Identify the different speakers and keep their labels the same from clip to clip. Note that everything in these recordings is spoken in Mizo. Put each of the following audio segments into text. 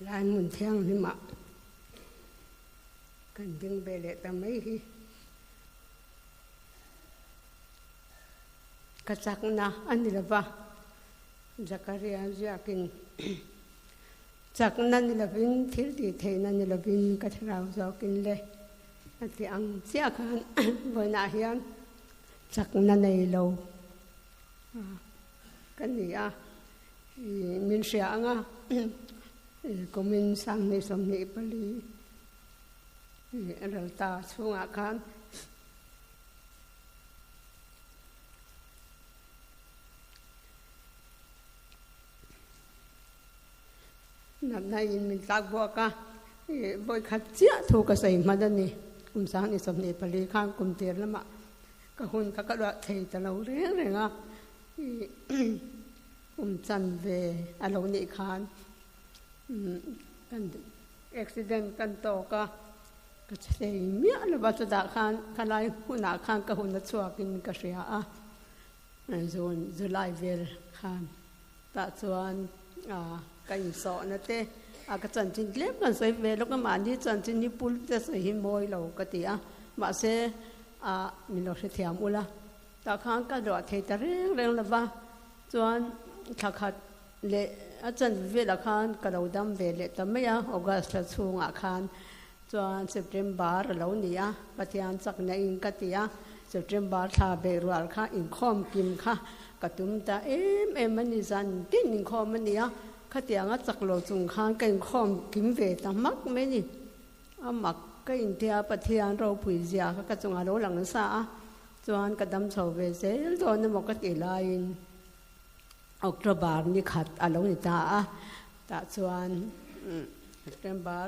Speaker 1: Helai hmun thianghlimah kan ding ve leh ta mai hi ka chakna a ni lo va, Zakaria ziakin chakna ni lovin thil tih theihna ni lovin ka thlarau zawkin le a ti ang chiah khan vawiinah hian chakna nei lo ka ni a. Min hria ang a, kumin 2024 ral ta chhungah khan natna in min tlak buak a, vawikhat chiah thu ka sawi hman a ni. Kum 2024 khan kum tir lamah ka hun kha ka luah thei ta lo reng reng a. Kum chanve a lo nih khan kan accident kan tawk a, ka che hlei miah lo va, chutah khan khalai hunah khan ka hun a chhuakin ka hria a, June, July vel khan tah chuan ka insawhna te a ka chanchin tlem kan sawi ve lawk a, mahni chanchin hi pul te sawi hi mawi lo ka ti a, mahse min lo hrethiam ula. Tah khan ka luah thei ta reng reng lo va, chuan thla khat leh a chanve velah khan ka lo dam ve leh ta mai a, August thla chhungah khan chuan September a lo ni a, Pathian chakna in ka ti a, September thla beih rual kha inkhawm kim kha ka tum ta em em a ni, zan tin inkhawm a ni a, khatianga chak lo chung khan ka inkhawm kim ve ta hmak mai a ni. A mak ka intia Pathian ropui zia kha ka chungah lo lang nasa a, Chuan ka dam chho ve zel dawn emaw ka tih laiin October ni khat a lo ni ta a, tah chuan September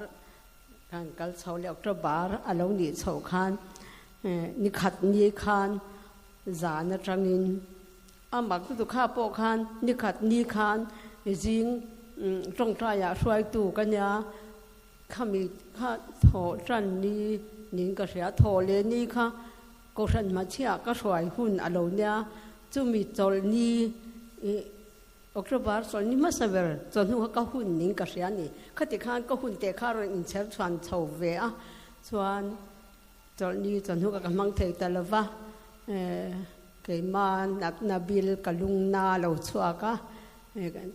Speaker 1: khan kal chho leh October a lo nih chhoh khan ni khat ni khan zan atangin a mak lutuk kha pawh khan ni khat ni khan zing tawngtaiah hruaitu ka nia. Khami kha thawh tan ni niin ka hria, thawh leh ni kha Kohhran hmachhiah ka hruai hun a lo nia, chumi chawlh ni ih October chawlh ni hmasa ber chawhnu kha ka hun niin ka hria a ni. Khati khan ka hun teh kha rawn inchher chhuan chho ve a, chuan chawlh ni chawhnu kha ka hmang thei ta lo va, keima natna bil ka lungna a lo chhuak a,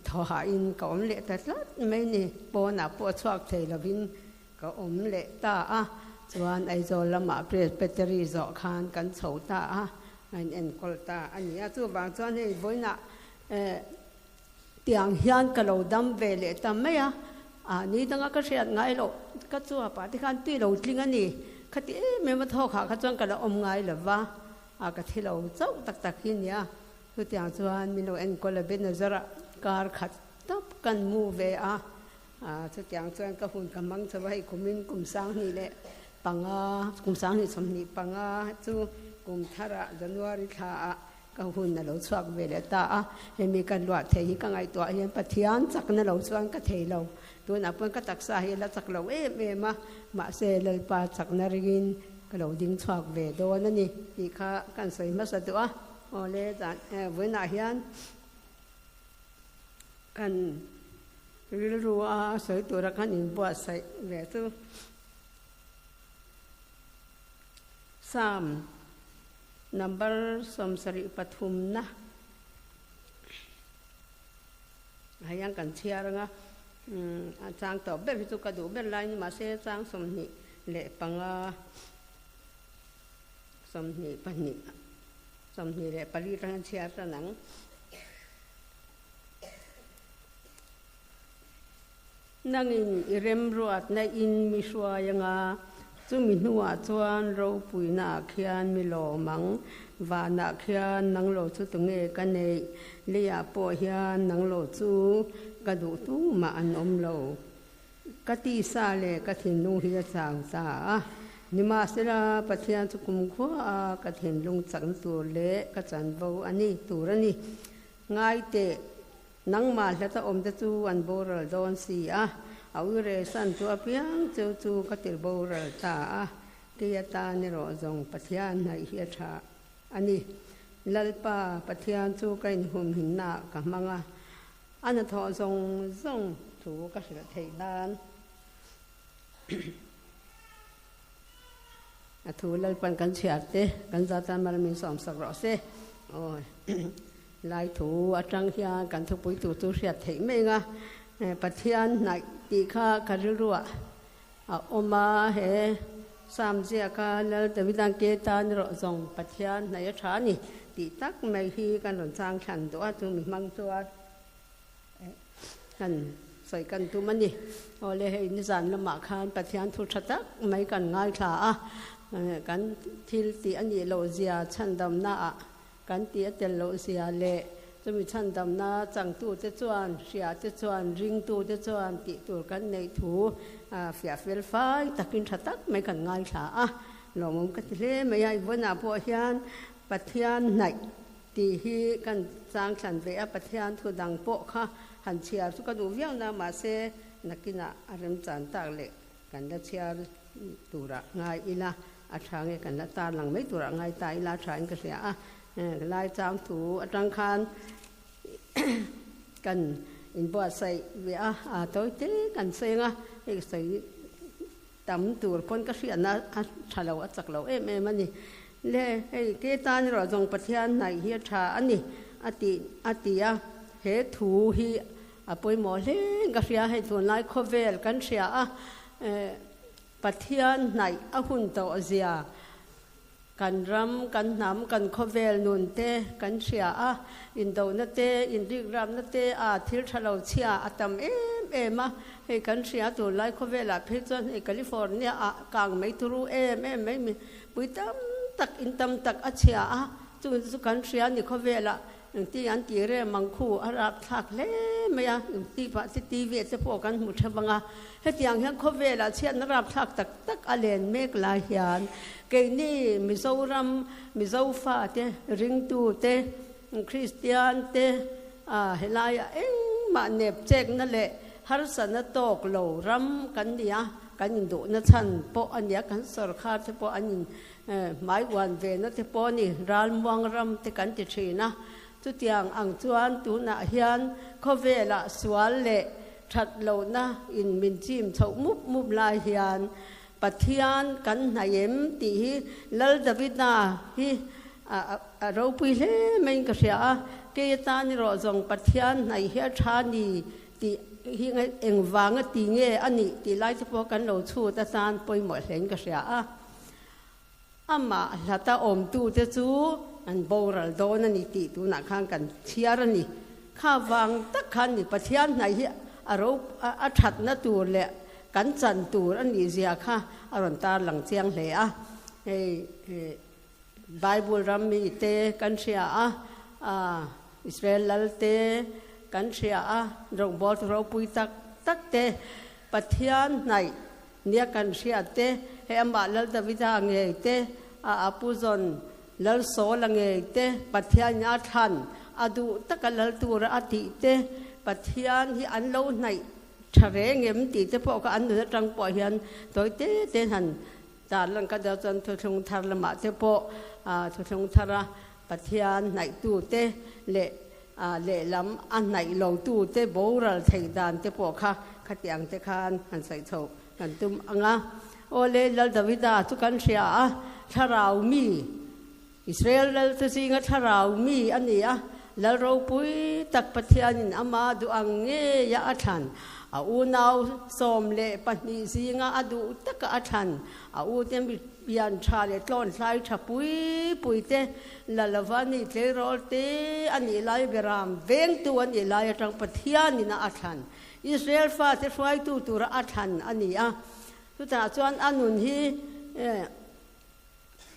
Speaker 1: Thawhain ka awm leh ta tlat mai ni. Pawnah pawh chhuak thei lovin ka awm leh ta a. Chuan Aizawl lamah Presbytery zawh khan kan chho ta a, a in enkawl ta a ni a. Chuvang chuan hei vawiinah tiang hian ka lo dam ve leh ta mai a. A ni danga ka hriat ngai loh ka chuapah te khan tui lo tling a ni. Khati em em a thawkah kha chuan ka la awm ngai lo va, a ka thi lo chauh tak tak hi nia. Chutiang chuan min lo enkawl a Benazara kar khat tawp kan mu ve a, chutiang chuan ka hun ka hmang chho a, hei kumin kum 2005, kum 2025 chu kum tharah January thlaah ka hun a lo chhuak ve leh ta a, hemi kan luah thei hi ka ngaihtuah hian Pathian chakna lo chuan ka thei lo, tunah pawn ka taksa hi a la chak lo em em a, mahse Lalpa chakna ringin ka lo ding chhuak ve dawn a ni tih kha kan sawi hmasa duh a. Awle zan vawiinah hian kan rilru a sawi tura kan inbuatsaih ve chu Psalm number 73 na ah hian kan chhiar ang a, a chang tawp ber hi chu ka duh ber lai ni mahse chang 25. 22, 24 atangin chhiar tan ang. Nangin i remruatna in mi hruai anga, chumi hnuah chuan ropuinaah khian mi lawm ang. Vanah khian nang lo chu tunge ka neih? Leiah pawh hian nang lo chu ka duh tumah an awm lo. Ka tisa leh ka thinlung hi a chau ta a, nimahsela Pathian chu kumkhua a ka thinlung chakna tur leh ka chanvo a ni tur a ni. Ngai teh, nangmah hlata awmte chu an boral dawn si a, a uire san chu apiang cheu chu ka tir boral ta a, kei atan erawh zawng Pathian hnaih hi a tha a ni. Lalpa, Pathian chu ka inhumhimnaah ka hmang a, a hnathawh zawng zawng. thu ka hrilh theih nan a thu Lalpan kan chhiar te kan zatan mal min sawmsak rawh se. Awi lai thu atang hian kan thupui tur chu hriat theih mai ang a, Pathian hnaih tih kha ka rilruah a awm a, he Psalm ziaka Lal Davida'n ke tan erawh zawng Pathian hnaih a tha a ni tih tak mai hi kan rawn chang thlan duh a, chu mi hmang chuan kan sawi kan tum a ni. Awle hei nizan lamah khan Pathian thu tha tak mai kan ngaithla a, kan thil tih a nih loh zia chhandamnaah Kan tih a tel loh zia leh chumi chhandamna changtute chuan, hriate chuan, ringtute chuan tih tur kan neih thu fiah fel fai takin tha tak mai kan ngaithla a, lawmawm ka ti hle mai a. I vawnah pawh hian Pathian hnaih tih hi kan chang thlan ve a, Pathian thu dang pawh kha han chhiar chu ka duh viau na, mahse nakinah a remchan tak leh kan la chhiar turah ngai ila a tha nge kan la tar lang mai turah ngai ta ila a tha in ka hria a, lai chang thu atang khan kan inbuatsaih ve a, a tawi te kan seng a, hei sawi tam tur pawn ka hriatna a tha lo a chak lo em em a ni. Le hei ke tan erawh zawng Pathian hnaih hi a tha a ni a ti a ti a, he thu hi a pawimawh hle in ka hria, hei tunlai khawvel kan hria a, Pathian hnaih a hun tawh zia kan ram, kan hnam, kan khawvel nun te kan hria a, indohna te, inrikramna te a thil tha lo chhia a tam em em a, hei kan hria tunlai khawvelah phei chuan hei California ah kang mai turu em em mai mipui tam tak in tam tak a chhia a, chung chu kan hria ni khawvelah Engti an tih rem ang khu a rap thlak hle mai a, engti pah te TV ah te pawh kan hmu tha vang a. Hetiang hian khawvelah chhiatna rap thlak tak tak a len mek lai hian keini Mizoram, Mizo fate, ringtu te, Kristian te helaiah engmah nep chekna leh harsatna tawk lo ram kan ni a, kan induhna chhan pawh a nia, kan sawrkhar te pawh an in Hmai uan ve na te pawh ni ralmuang ram te kan ti thin a, chutiang ang chuan tunah hian khawvelah sual leh that lohna in min chim chhoh mup mup lai hian Pathian kan hnaih em tih hi Lal Davida hi a ropui hle maiin ka hria a, kei atan erawh zawng Pathian hnaih hi a tha ni tih hi engvanga ti nge a nih tih lai te pawh kan lo chhut atan pawimawh hlein ka hria a. Amah hlata awmtute chu an boral dawn a ni tih tunah khan kan chhiar a ni. Kha vang tak khan ni Pathian hnaih hi a ro a thatna tur leh kan chan tur a nih zia kha a rawn tarlang chiang hle a. Hei Bible ram mite kan hria a, Israel lal te kan hria a, rawngbawl ropui tak tak te Pathian hnaih Nia kan hriat te, hei amah Lal Davida ngei te, a apu zawn Lal Saula ngei te, Pathianin a thlan, a duh taka lal tura a tih te, Pathian hi an lo hnaih tha reng em tih te pawh kha an nun atang pawh hian tawi te te han tar lan ka deuh chuan thuthlung thar lamah te pawh thuthlung thara Pathian hnaihtu te leh lehlam a hnaih lo tu te boral theih dan te pawh kha khatiang te khan han sawi chho kan tum ang a. Awle Lal Davida chu kan hria a, thlarau mi, Israel lal te zinga thlarau mi a ni a, lal ropui tak Pathianin ama duh ang ngeia a thlan, a unau 12 zinga a duh taka a thlan, a ute mi Pian tha leh tlawn hlai tha pui pui te, la lova ni tleirawl te a nih lai beram vengtu a nih lai atang Pathianin a a thlan, Israel fate hruaitu tura a thlan a ni a. Chutah chuan a nun hi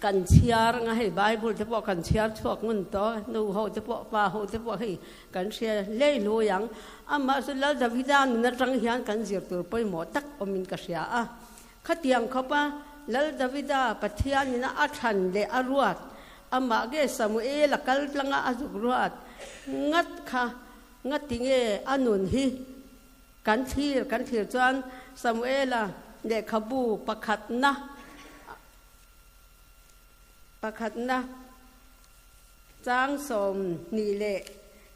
Speaker 1: kan chhiar anga hei Bible te pawh kan chhiar chhuak ngun tawh, nu ho te pawh pa ho te pawh hei kan hria hlei hlui ang. Amah chu Lal Davida nun atang hian kan zir tur pawimawh tak awmin ka hria a. Khatiang khawpa Lal Davida Pathianin a thlan leh a ruat, amah nge Samuel a kal tlanga a zuk ruat ngat kha ngati nge a nun hi kan thlir kan thlir chuan Samuela lehkhabu pakhatna pakhatna chang 28.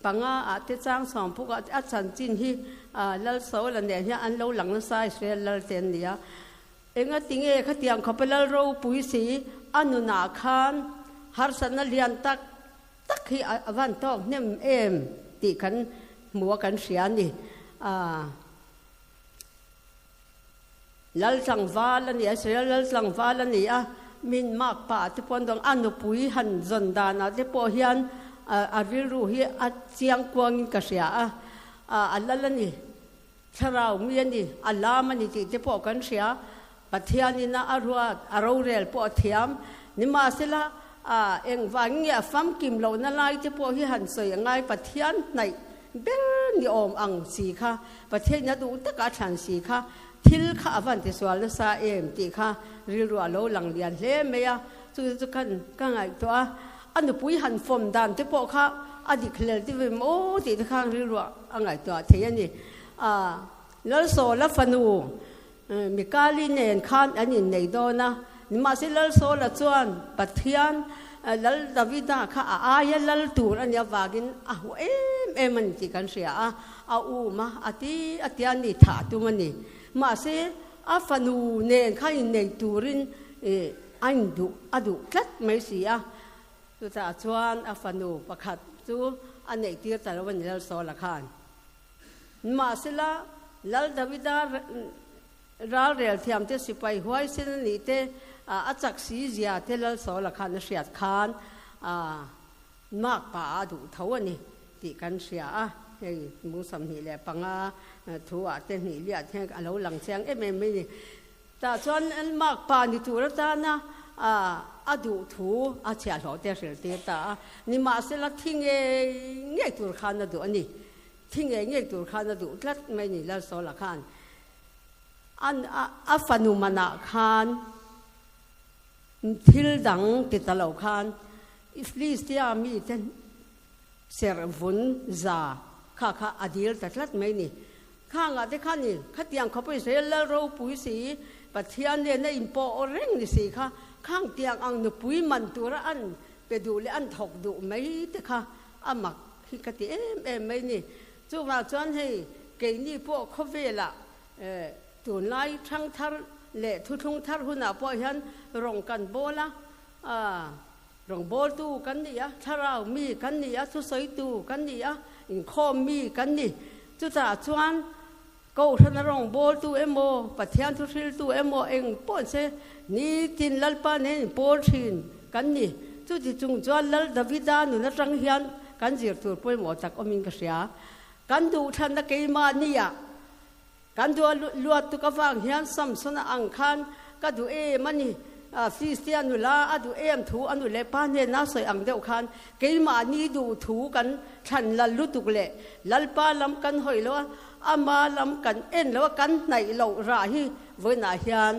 Speaker 1: panga ah te chang sawmpuk ah te a chanchin hi Lal Saula nen hian an lo lang nasa Israel lal te an ni a. Engatinge khatiang khawpa lal ropui si a nunah khan harsatna lian tak tak hi a van tawk hnem em tih kan hmu a kan hria a ni. Lal tlangval a ni a, Israel lal tlangval a ni a, min mak pah te pawh an dawng a, nupui han zawn danah te pawh hian a rilru hi a chiang kuangin ka hria a, a lal a ni, thlarau mi a ni, a lam a ni tih te pawh kan hria, Pathianin a ruat, a rorel pawh a thiam, nimahsela engvangin nge a famkim lohna lai te pawh hi han sawi a ngai, Pathian hnaih Ber ni awm ang si kha, Pathian a duh taka a thlan si kha, thil kha a van tisual nasa em tih kha rilru a lo lang lian hle mai a, chu chu khan ka ngaihtuah a, a nupui han fawm dan te pawh kha a dik hlel ti ve maw tih te khan rilru a ngaihtuah thei a ni. A Lalsawla fanu Mikali nen khan an innei dawn a, nimahse Lalsawla chuan Pathian Lal Davida kha a aia lal tur a nih avangin a hmu em em a ni tih kan hria a, a um a, a ti a tia ni thah a tum a ni. Mahse a fanu nen khan innei turin a induh a duh tlat mai si a, chutah chuan a fanu pakhat chu a neihtir ta lo a ni Lalsawla khan. Nimahsela, Lal Davida ralrel thiamte sipai huaisen a nih te, a chak si zia te Lal Saula khan a hriat khan mak pah a duh tho a ni tih kan hria a. Hei mung 25 thu ah te hnih liah te a lo lang chiang em em mai ni. Tah chuan mak pa ni tur atana a duh thu a chhiahhlawh te a hrilh tir ta a. Nimahsela, thi ngei ngei tur khan a duh a ni. Thi ngei ngei tur khan a duh tlat mai ni Lalsawla khan a fanu manah khan thil dang ti ta lo khan Philistia mite serh vun za kha kha a dil ta tlat mai ni. Khangah te khan i khatiang khawpa Israel lal ropui si Pathian nena inpawh reng ni si kha khang tiang ang nupui man tura an pe duh leh an thawk duh mai te kha a mak hi ka ti em em mai ni. Chuvang chuan hei keini pawh khawvelah tunlai thang thar leh thuthlung thar hunah pawh hian rawng kan bawl a, rawng bawltu kan ni a, thlarau mi kan ni a, thusawitu kan ni a, inkhawm mi kan ni. Chutah chuan Kohhrana rawng bawltu emaw, Pathian thuhriltu emaw eng pawh se nitin Lalpa nen inpawl thin kan ni. Chuti chung chuan Lal Davida nun atang hian kan zir tur pawimawh tak awmin ka hria. Kan duhthlanna keimah nia kan duh a luat tuk avang hian Samsona ang khan ka duh em a ni. Filistia nula a duh em thu a nu leh pa hnena sawi ang deuh khan keimahni duh thu kan thlan lal lutuk leh Lalpa lam kan hawi lo a, Ama lam kan en lo a, kan hnaih loh rah hi vawiinah hian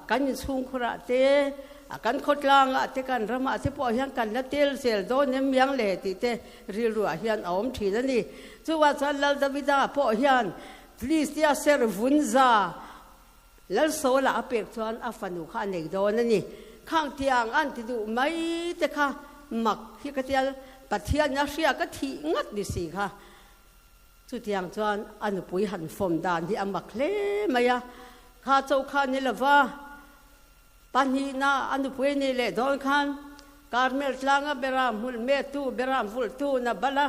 Speaker 1: kan inchhungkhurah te, kan khawtlangah te, kan ramah te pawh hian kan la tel zel dawn em miang le tih te rilruah hian a awm thin a ni. Chuvang chuan Lal Davida pawh hian Philistia ser vun za Lal Saula a pek chuan a fanu kha a nei dawn a ni. Khang tiang an ti duh mai te kha mak hi ka tia, Pathian a hria ka thih ngat ni si kha. Chutiang chuan a nupui han fawm dan hi a mak hle mai a, kha cho kha ni lova pahnihna a nupui a nih leh dawn khan Karmel tlanga beram hmul mettu, beram vulhtu Nabala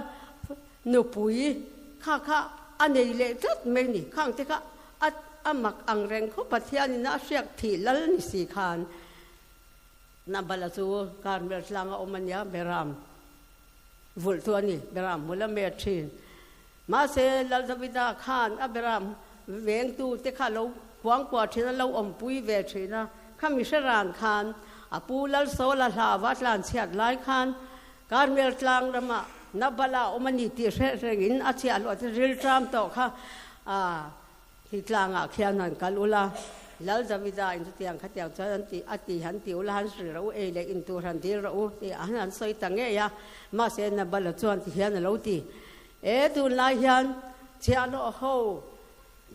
Speaker 1: nupui kha kha a nei leh tlat mai ni. Khang te kha a a mak ang reng khawp Pathianin a hriak thih lal ni si khan Nabala chu Karmel tlanga awm a nia beram Vulh chu a ni, Beram hmul a met thin. Mahse, Lal Davida khan a Beram vengtu te kha lo kuangkuah thin a, lo awmpui ve thin a. Kha mi hre ran khan a pu Lal Saula hlava tlan chhiat lai khan Karmel tlang ramah Nabala awm a ni tih hre rengin a chhiah luah te ril tram tawh kha a Hi tlangah khian han kal ula, Lal Davida in chutiang khatiang chuan an ti a ti han ti ula, han hrilh rawh u, ei leh in tur han dil rawh u tih han han sawi ta ngei a. Mahse Nabala chuan ti hian a lo ti, E tunlai hian chhiahhlawh ho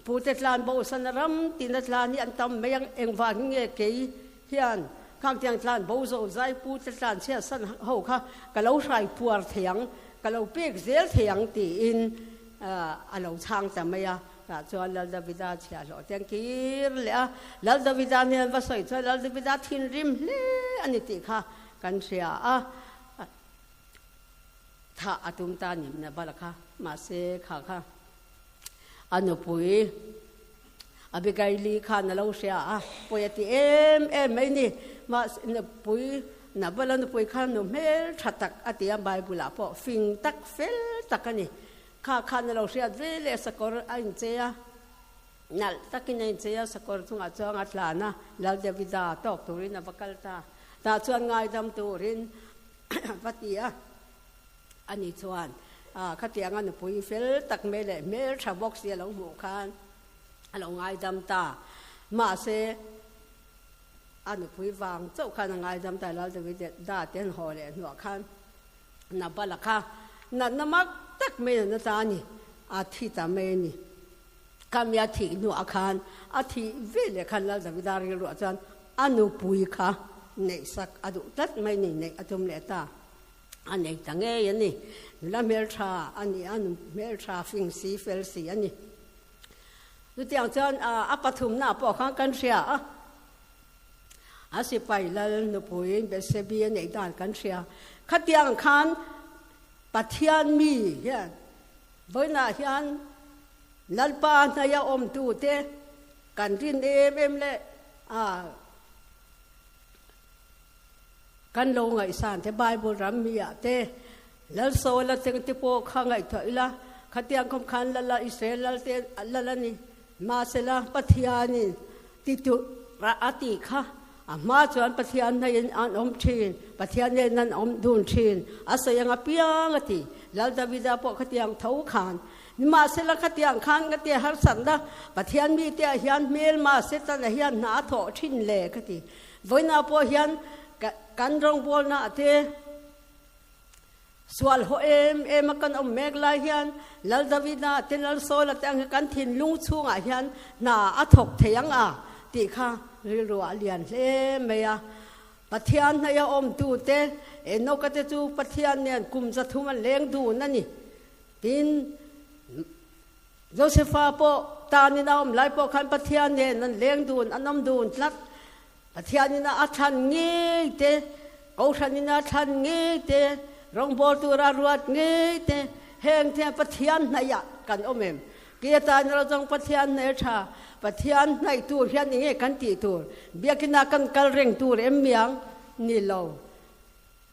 Speaker 1: pute tlan bosan a ram tina tlan hi an tam mai ang, engvangin nge kei hian khangtiang tlan bo zo zai pute tlan chhiatsan ho kha ka lo hrai puar thei ang? ka lo pek zel thei ang tiin a lo chhang ta mai a. Tah chuan Lal Davida chhiahhlawh te an kir leh a, Lal Davida hnen va sawi chuan Lal Davida thinrim hle a ni tih kha kan hria a, thah a tum ta ni Nabala kha, mahse kha kha a nupui Abigaili khan a lo hria a, pawi a ti em em mai ni, mahse nupui Nabala nupui khan nu hmel tha tak a ti a, Bible ah pawh fing tak fel tak a ni. Kha khan a lo hriat ve leh sakawr a inchei a, nalh takin a inchei a, sakawr chungah chuan a tlan a, Lal Davida tawk turin a va kal ta. Tah chuan ngaidam turin va ti a, ani chuan khatianga nupui fel tak mai leh hmeltha bawk si a lo hmuh khan a lo ngaidam ta. Mahse, a nupui vang chauh khan a ngaidam ta, Lal Davida te an haw leh hnuah khan Nabala kha natna mak tak mai a nata a ni, a thi ta mai a ni. Khami a thih hnuah khan a thih veleh khan Lal Davida rilruah chuan a nupui kha neihsak a duh tlat mai a ni, neih a tum leh ta. A nei ta ngei a ni. Nula hmeltha a ni a, nu hmeltha fing si fel si a ni. Chutiang chuan a pathumnaah pawh khan kan hria a. A sipai lal nupui Bethsebi a neih dan kan hria. Khatiang khan Pathian mi hian vawiinah hian Lalpa hnaia awmtute kan rin em em leh a kan lo ngaihsan te Bible ram mi ah te Lal Saul a teng te pawh kha ngaihtuah ila khatiang khawm khan Lala Israel lal te lal a ni. Mahsela Pathianin Ti tur a tih kha a hma chuan Pathian hnaiin an awm thin, Pathian nen an awm dun thin, a sawi ang apiang a ti. Lal Davida pawh khatiang tho khan, Nimahsela khatiang khan ka ti harsatna Pathian mite ah hian hmelma Setana hian hna a thawh thin le ka ti. Vawiinah pawh hian kan rawngbawlna ah te, Sual haw em em a kan awm mek lai hian Lal Davida te Lal Saula te ang hi kan thinlung chhungah hian hna a thawk thei ang a tih kha rilru ah lian hle mai a. Pathian hnaia awmtute Enoka te chu Pathian nen kum 300 an leng dun a ni. Tin, Josefa pawh tanin a awm lai pawh khan Pathian nen an leng dun, an awm dun tlat. Pathianin a thlan ngei te, Kohhranin a thlan ngei te, rawngbawl tura ruat ngei te, heng te Pathian hnaihah kan awm em? Kei atan erawh chuan Pathian hnaih a tha, Pathian hnaih tur hian enge kan tih tur? Biakina kan kal reng tur em miang? Ni lo.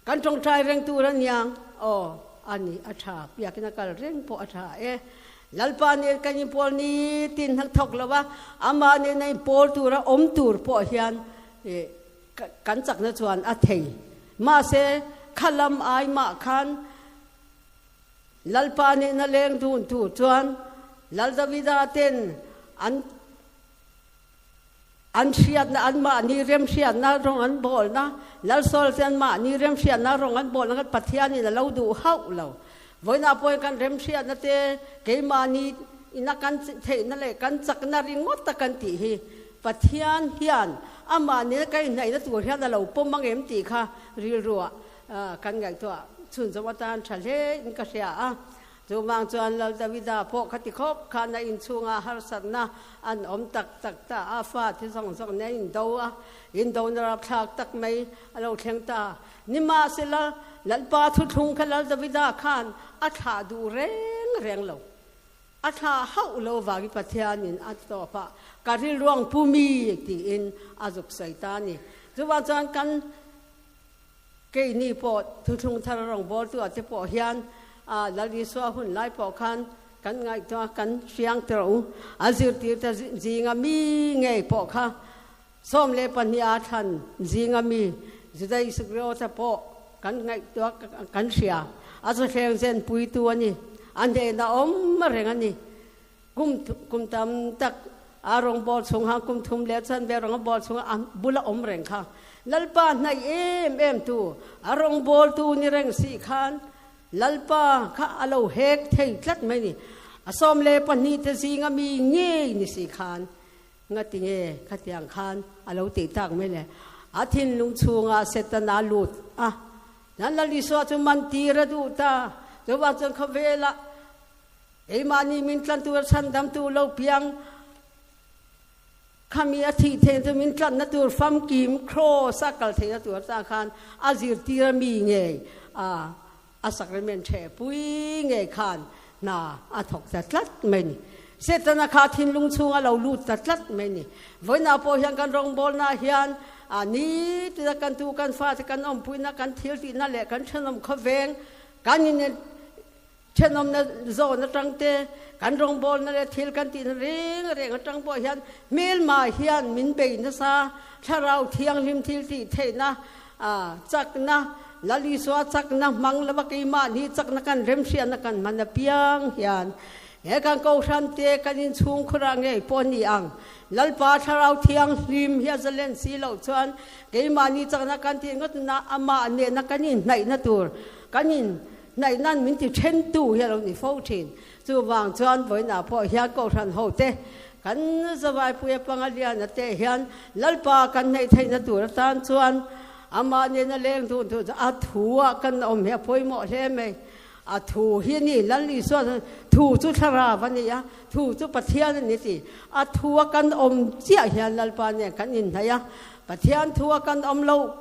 Speaker 1: Kan tawngtai reng tur a niang? Aw, a ni, a tha. Biakina kal reng pawh a tha e. Lalpa nen kan inpawl nitin hna thawk lo a, amah nen a inpawl tura awm tur pawh hian kan chakna chuan a thei. Mahse, kha lam ai mah khan Lalpa nena leng dun tur chuan Lal Davida ten an An hriatna, anmahni remhriatna rawng an bawlna, Lalsawl te anmahni remhriatna rawng an bawlna kha Pathianin a lo duh hauh lo. Vawiinah pawhin kan remhriatna te keimahni ina kan theihna leh kan chakna ringawt a kan tih hi Pathian hian amahni kan inhnaihna tur hian a lo pawm ang em tih kha rilruah kan ngaihtuah chhunzawm atan tha hle in ka hria a. Chuvang chuan Lal Davida pawh khati khawp khan a inchhungah harsatna an awm tak tak ta a, fa thi zawng zawng nen a indo a, indona rapthlak tak mai a lo thleng ta. Nimahsela, Lalpa thuthlung kha Lal Davida khan a thlah duh reng reng lo. A thlah hauh lo vangin Pathianin a tawp a, Ka rilruang pu mi tiin a zuk sawi ta a ni. Chuvang chuan kan. Keini pawh thuthlung thar rawngbawltu ah te pawh hian Lal Isua hun lai pawh khan kan ngaihtuah kan hriang te rawh u. A zirtirte zinga mi ngei pawh kha 12 a thlan zinga mi Juda Isakriota pawh kan ngaihtuah kan hria. A chawthleng zen puitu a ni. A hnehna awm reng a ni. Kum kum tam tak a rawngbâwl chhung khan kum thum leh chuan ve rawngbâwl chhunga a bula awm reng kha Lalpa hnaih em em tu a rawngbâwltu ni reng si khan Lalpa kha a lo hek thei tlat mai ni. A 12 te zinga mi ngei ni si khan ngati nge khatiang khan a lo tih tak mai le. A thinlung chhunga Setana lut a, Nan Lal Isua chu man tir a duh ta. Chuvang chuan khawvelah keimahni min tlantu a chhandamtu lo piang khami a thih theihna tur min tlanna tur famkim cross a kal theihna tur atang khan a zirtir a mi ngei a a sacrament ṭheh pui ngei khan hna a thawk ta tlat mai ni. Setana kha thinlung chhunga lo lut ta tlat mai ni. Vawiinah pawh hian kan rawngbawlnaah hian a nitina kan tu kan fate kan awmpuina kan thil tihna leh kan thenawm khawveng kan in thenawmna zawn atang te kan rawngbawlna leh thil kan tihna reng reng atang pawh hian hmelma hian min bei nasa thlarau thianghlim thil tih theihna chakna Lal Isua chakna hmang lova keimahni chakna kan remhriatna kan hman apiang hian he kan Kohhran te kan inchhungkhurah ngei pawh a ni ang. Lalpa Thlarau Thianghlim hi a zalen si loh chuan keimahni chakna kan tih ngawt na amah nena kan inhnaihna tur kan inhnaihna'n min ti thentu hi a lo ni fo thin. Chuvang chuan vawiinah pawh hian Kohhran hote kan Zavaipuia Pangaliana te hian Lalpa kan hnaih theihna tur atan chuan amah nena leng dun tur chu a thu-ah kan awm hi a pawimawh hle mai. A thu hi a ni, Lal Isua chuan thu chu thlarau a ni a, thu chu Pathian a ni tih. A thu a kan awm chiah hian Lalpa nen kan inhnaih a, Pathian thu a kan awm loh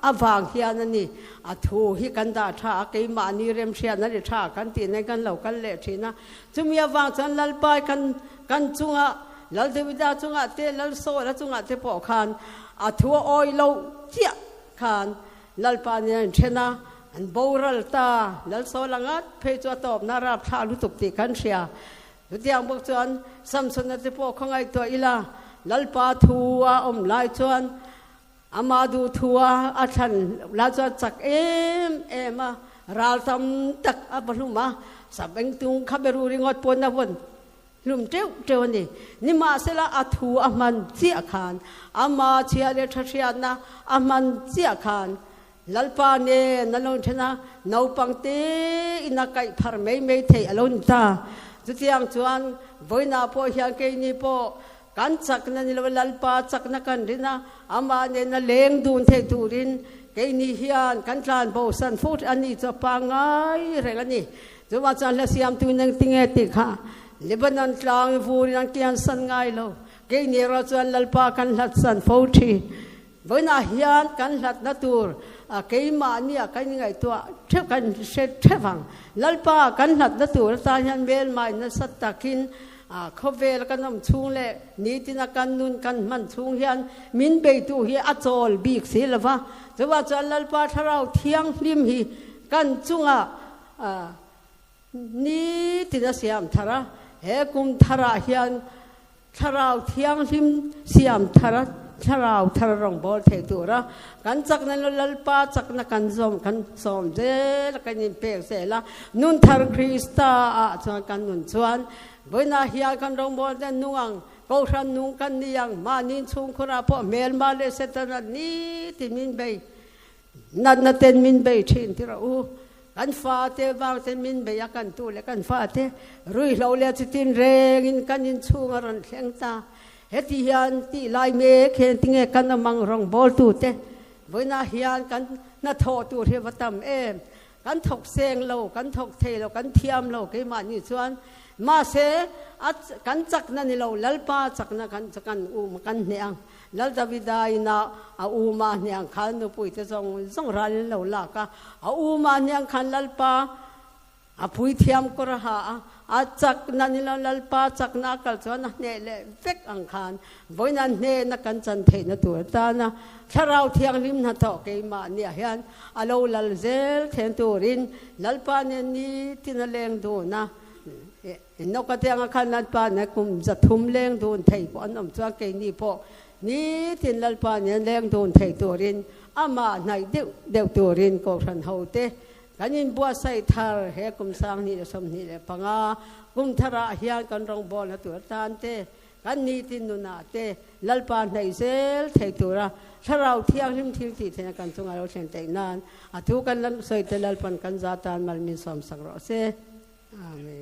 Speaker 1: avang hian a ni. A thu hi kan dah tha a, keimahni remhriatna ri tha kan tih nen kan lo kal leh thin a. Chumi avang chuan Lalpa kan kan chungah, Lal Davida chungah te, Lal Saula chungah te pawh khan a thu a awi loh chiah khan Lalpa nen an then a, an boral ta. Lalsawla ngat phei chu a tawpna rap thlah lutuk tih kan hria. Chutiang bawk chuan Samsona te pawh khaw ngaihtuah ila, Lalpa thu a awm lai chuan ama duh thu a a thlan lai chuan chak em em a, ral tam tak a va hlum a, Sabengtung kha beru ringawt pawn a vawn Hlum teuh teuh a ni. Nimahsela a thu a hman chiah khan, ama chhia leh tha hriatna a hman chiah khan Lalpa nen a lo then a, naupang tein a kaih phar mai mai theih a lo ni ta. Chutiang chuan vawiinah pawh hian keini pawh kan chakna ni lo Lalpa chakna kan rin a, amah nen a leng dun thei turin keini hian kan tlan bosan fo a ni chu a pangngai reng a ni. Chuvang chuan hla siamtu neng tinge tih kha Lebanon tlang i vurin an kian san ngai lo. Keini erawh chuan Lalpa kan hlat san fo thin. Vawiinah hian kan hlatna tur keimahni ah kan ingaihtuah theuh kan hre theuh ang. Lalpa kan hlatna tur atan hian hmelmai nasa takin khawvel kan awm chhung leh nitina kan nun kan hman chhung hian min beitu hi a chawl bik si lo va. Chuvang chuan Lalpa Thlarau Thianghlim hi kan chungah Ni tin a siam thar a, he kum tharah hian Thlarau Thianghlim siam thar a, Thlarau thar rawngbâwl thei tura kan chakna lo Lalpa chakna kan zawm kan sawm zel a, kan inpek zel a, nun thar Krista ah chuan kan nun chuan vawiinah hian kan rawngbâwl te nung ang, Kohhran nung kan ni ang, mahni inchhungkhurah pawh hmelma leh Setana ni tin min bei Natna ten min bei thin ti rawh u. Kan fate vang ten min bei a, kan tu leh kan fate ruihlo leh chutin rengin kan inchhung a rawn thleng ta. Heti hian tih lai mek hian tinge kan awm ang rawngbawltute vawiinah hian kan hnathawh tur hi va tam em. Kan thawk seng lo, kan thawk thei lo, kan thiam lo keimahni chuan mahse a kan chakna ni lo Lalpa chakna kan kan um kan hneh ang. Lal Davida ina a u mahniang khan nupui te zawng zawng ral in lo lak a, a u mahniang khan Lalpa a puithiam kawr a ha a, a chakna ni lo Lalpa chakna a kal chuan a hneh leh vek ang khan vawiin an hnehna kan chan theihna tur atana Thlarau Thianghlim hnathawh keimahniah hian a lo lal zel then turin Lalpa nen nitin a leng dun a. Enoka te anga khan Lalpa nen kum 300 leng dun thei pawh an awm chuan keini pawh nitin Lalpa nen leng dun thei turin amah hnaih deuh deuh turin Kohhran hote kan inbuatsaih thar he kum 2025 kum tharah hian kan rawngbawlna tur atan te kan nitin nunah te Lalpa hnaih zel thei tura Thlarau Thianghlim thil tih theihna kan chunga lo thlen theih nan a thu kan sawi te Lalpan kan za tan mal min sawmsak rawh se. Amen.